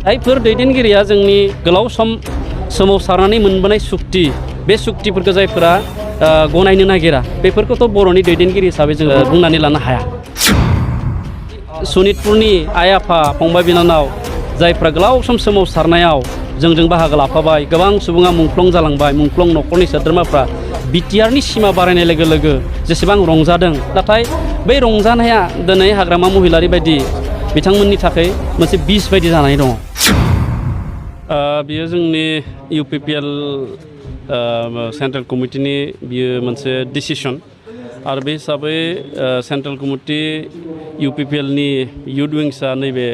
जायफोर दैदेनगिरिया जोंनि गोलाव सम सोमावसारनानै मोनबोनाय सुक्ति बे सुक्तिफोरखौ जायफोरा गनायनो नागिरा बेफोरखौथ' बर'नि दैदेनगिरि हिसाबै जोङो बुंनानै लानो हाया। सनितपुरनि आइ आफा फंबाय बिनानाव जायफ्रा गोलाव सम सोमावसारनायाव जोंजों बाहागो लाफाबाय, गोबां सुबुङा मुंख्लं जालांबाय, मुंख्लं न'खरनि सोद्रोमाफ्रा बिटिआरनि सिमा बारायनाय लोगो लोगो जेसेबां रंजादों, नाथाय बै रंजानाया दिनै हाग्रामा महिलारि बायदि बिथांमोननि थाखाय मोनसे बिस बायदि जानानै दङ। बियो जोंनि UPPL सेन्ट्रेल कमिटिनि बियो मोनसे डिसिसन आरो बे हिसाबै सेन्ट्रेल कमिटि UPPLनि इयुथ विंसआ नैबे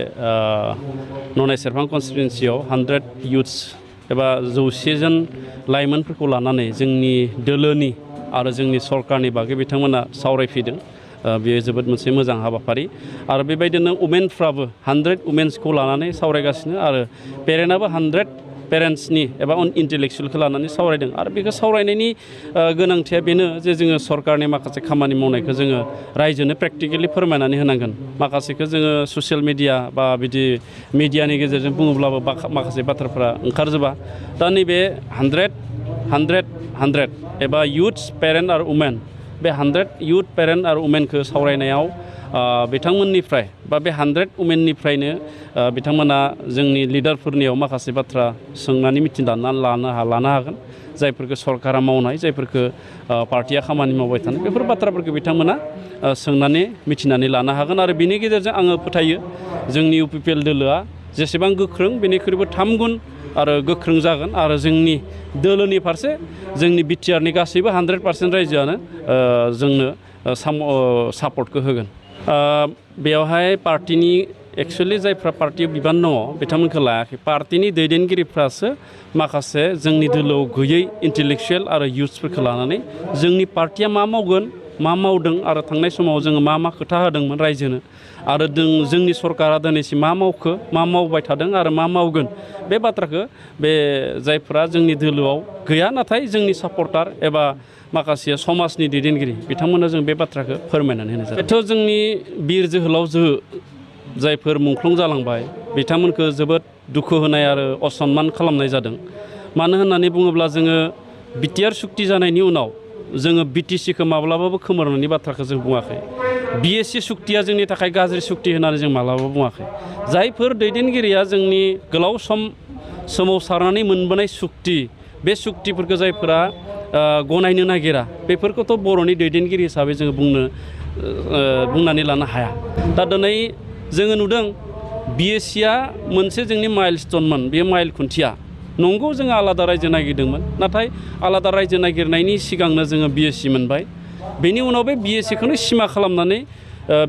ननाय सेरफां कनस्टिटुवेन्सियाव 100 इयुथ्स एबा 100 जन लाइमोनफोरखौ लानानै जोंनि दोलोनि आरो जोंनि सरकारनि बागै बिथांमोना सावरायफैदों। बेयो जोबोद मोनसे मोजां हाबाफारि आरो बेबायदिनो उमेनफ्राबो 100 उमेन्सखौ लानानै सावरायगासिनो आरो पेरेन्टआबो 100 पेरेन्टसनि एबा इन्टेलेक्सुयेलखौ लानानै सावरायदों आरो बेखौ सावरायनायनि गोनांथिया बेनो जे जोङो सरकारनि माखासे खामानि मावनायखौ जोङो रायजोनो प्रेक्टिकेलि फोरमायनानै होनांगोन। माखासेखौ जोङो ससियेल मिडिया बा बिदि मिडियानि गेजेरजों बुङोब्लाबो माखासे बाथ्राफ्रा ओंखारजोबा। दा नैबे 100 एबा इयुथ्स पेरेन्ट आरो उमेन बे 100 इयुथ पेरेन्ट आरो उमेनखौ सावरायनायाव बिथांमोननिफ्राय बा बे 100 उमेननिफ्रायनो बिथांमोना जोंनि लिडारफोरनियाव माखासे बाथ्रा सोंनानै मिथिनानै लानो हागोन। जायफोरखौ सरकारा मावनाय, जायफोरखौ पार्टिया खामानि मावबाय थानाय, बेफोर बाथ्राफोरखौ बिथांमोना सोंनानै मिथिनानै लानो हागोन आरो बिनि गेजेरजों आङो फोथायो जोंनि UPPL दोलोआ जेसेबां गोख्रों बेनिख्रुइबो 3 गुन आरो गोख्रों जागोन आरो जोंनि दोलोनि फारसे जोंनि बिटिआरनि गासैबो 100% रायजोआनो जोंनो सापर्टखौ होगोन। बेवहाय पार्टिनि एक्सुवेलि जायफ्रा पार्टियाव बिबान दङ बिथांमोनखौ लायाखै, पार्टिनि दैदेनगिरिफ्रासो माखासे जोंनि दोलोआव गैयै इन्टेलेक्सुयेल आरो इयुथ्सफोरखौ लानानै जोंनि पार्टिया मा मावगोन, मा मावदों आरो थांनाय समाव जोङो मा खोथा होदोंमोन रायजोनो आरो जोंनि सरकारा दिनैसिम मा मावखो, मा मावबाय थादों आरो मा मावगोन, बे बाथ्राखौ बे जायफ्रा जोंनि दोलोआव गैया नाथाय जोंनि सापर्टार एबा माखासे समाजनि दैदेनगिरि बिथांमोननो जों बे बाथ्राखौ फोरमायनानै होनाय जादों। बेथ' जोंनि बिर जोहोलाव जायफोर मुंख्लं जालांबाय बिथांमोनखौ जोबोद दुखु होनाय आरो असनमान खालामनाय जादों। मानो होननानै बुङोब्ला जोङो बिटिआर सुक्ति जानायनि उनाव जोङो BTCखौ माब्लाबाबो खोमोरनायनि बाथ्राखौ जों बुङाखै। BSC सुक्तिया जोंनि थाखाय गाज्रि सुक्ति होननानै जों माब्लाबाबो बुङाखै। जायफोर दैदेनगिरिया जोंनि गोलाव सम सोमावसारनानै मोनबोनाय सुक्ति बे सुक्तिफोरखौ जायफोरा गनायनो नागिरा बेफोरखौथ' बर'नि दैदेनगिरि हिसाबै जोङो बुंनानै लानो हाया। दा दिनै जोङो नुदों BSCआ मोनसे जोंनि माइलस्टनमोन, बे माइल खुन्थिया। नंगौ जोङो आलादा रायजो नागिरदोंमोन, नाथाय आलादा रायजो नागिरनायनि सिगांनो जोङो BSC मोनबाय। बेनि उनाव बे BSCखौनो सिमा खालामनानै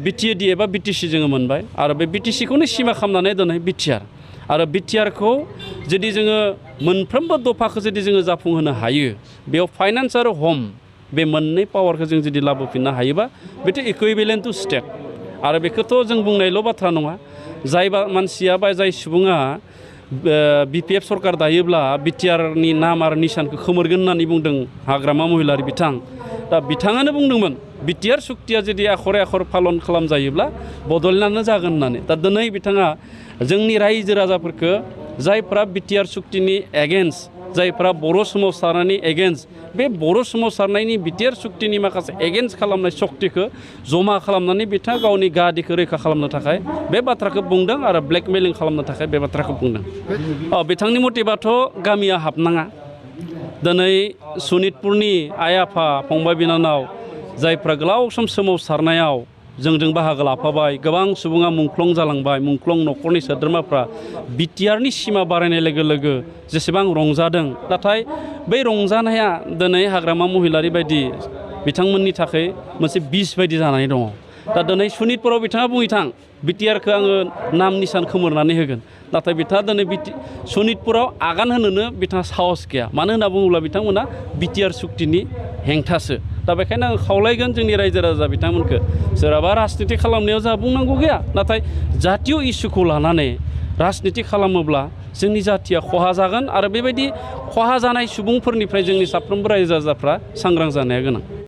BTAD एबा BTC जोङो मोनबाय आरो बे BTCखौनो सिमा खालामनानै दिनै बिटिआर आरो बिटिआरखौ जुदि जोङो मोनफ्रोमबो दफाखौ जुदि जोङो जाफुंहोनो हायो, बेयाव फाइनान्स आरो हम बे मोननै पावारखौ जों जुदि लाबोफिननो हायोबा बेथ' इकुइभेलेन्ट टु स्टेट आरो बेखौथ' जों बुंनायल' बाथ्रा नङा। जाय मानसिया बा जाय सुबुङा BPF सरकार दायोब्ला बिटिआरनि नाम आरो निशानखौ खोमोरगोन होननानै बुंदों हाग्रामा महिलारि बिथां। दा बिथाङानो बुंदोंमोन बिटिआर सुक्तिया जुदि आखरे आखर पालन खालामजायोब्ला बदलनायानो जागोन होननानै। दा दिनै बिथाङा जोंनि रायजो राजाफोरखौ जायफ्रा बिटिआर सुक्तिनि एगेन्स्ट, जायफ्रा बर' सोमावसारनायनि एगेन्स्ट, बे बर' सोमावसारनायनि बिटिआर सुक्तिनि माखासे एगेन्स्ट खालामनाय शक्तिखौ जमा खालामनानै बिथाङा गावनि गादिखौ रैखा खालामनो थाखाय बे बाथ्राखौ बुंदों आरो ब्लेकमेलिं खालामनो थाखाय बे बाथ्राखौ बुंदों। बिथांनि मथेबाथ' गामिया हाबनाङा। दिनै सनितपुरनि आइ आफा फंबाय बिनानाव जायफ्रा गोलाव सम सोमावसारनायाव जोंजों बाहागो लाफाबाय, गोबां सुबुङा मुंख्लं जालांबाय, मुंख्लं न'खरनि सोद्रोमाफ्रा बिटिआरनि सिमा बारायनाय लोगो लोगो जेसेबां रंजादों, नाथाय बै रंजानाया दिनै हाग्रामा महिलारि बायदि बिथांमोननि थाखाय मोनसे बिस बायदि जानानै दङ। दा दिनै सनितपुराव बिथाङा बुंहैथां बिटिआरखौ आङो नाम निसान खोमोरनानै होगोन, नाथाय बिथाङा दिनै सनितपुराव आगान होनोनो बिथाङा साहस गैया। मानो होनना बुङोब्ला बिथांमोना बिटिआर सुक्तिनि हेंथासो। दा बेखायनो आं खावलायगोन जोंनि रायजो राजा बिथांमोनखौ, सोरहाबा राजनिति खालामनायाव जोंहा बुंनांगौ गैया, नाथाय जातीय इसुखौ लानानै राजनिति खालामोब्ला जोंनि जाथिया खहा जागोन आरो बेबायदि खहा जानाय सुबुंफोरनिफ्राय जोंनि साफ्रोमबो रायजो राजाफ्रा सांग्रां जानाया गोनां।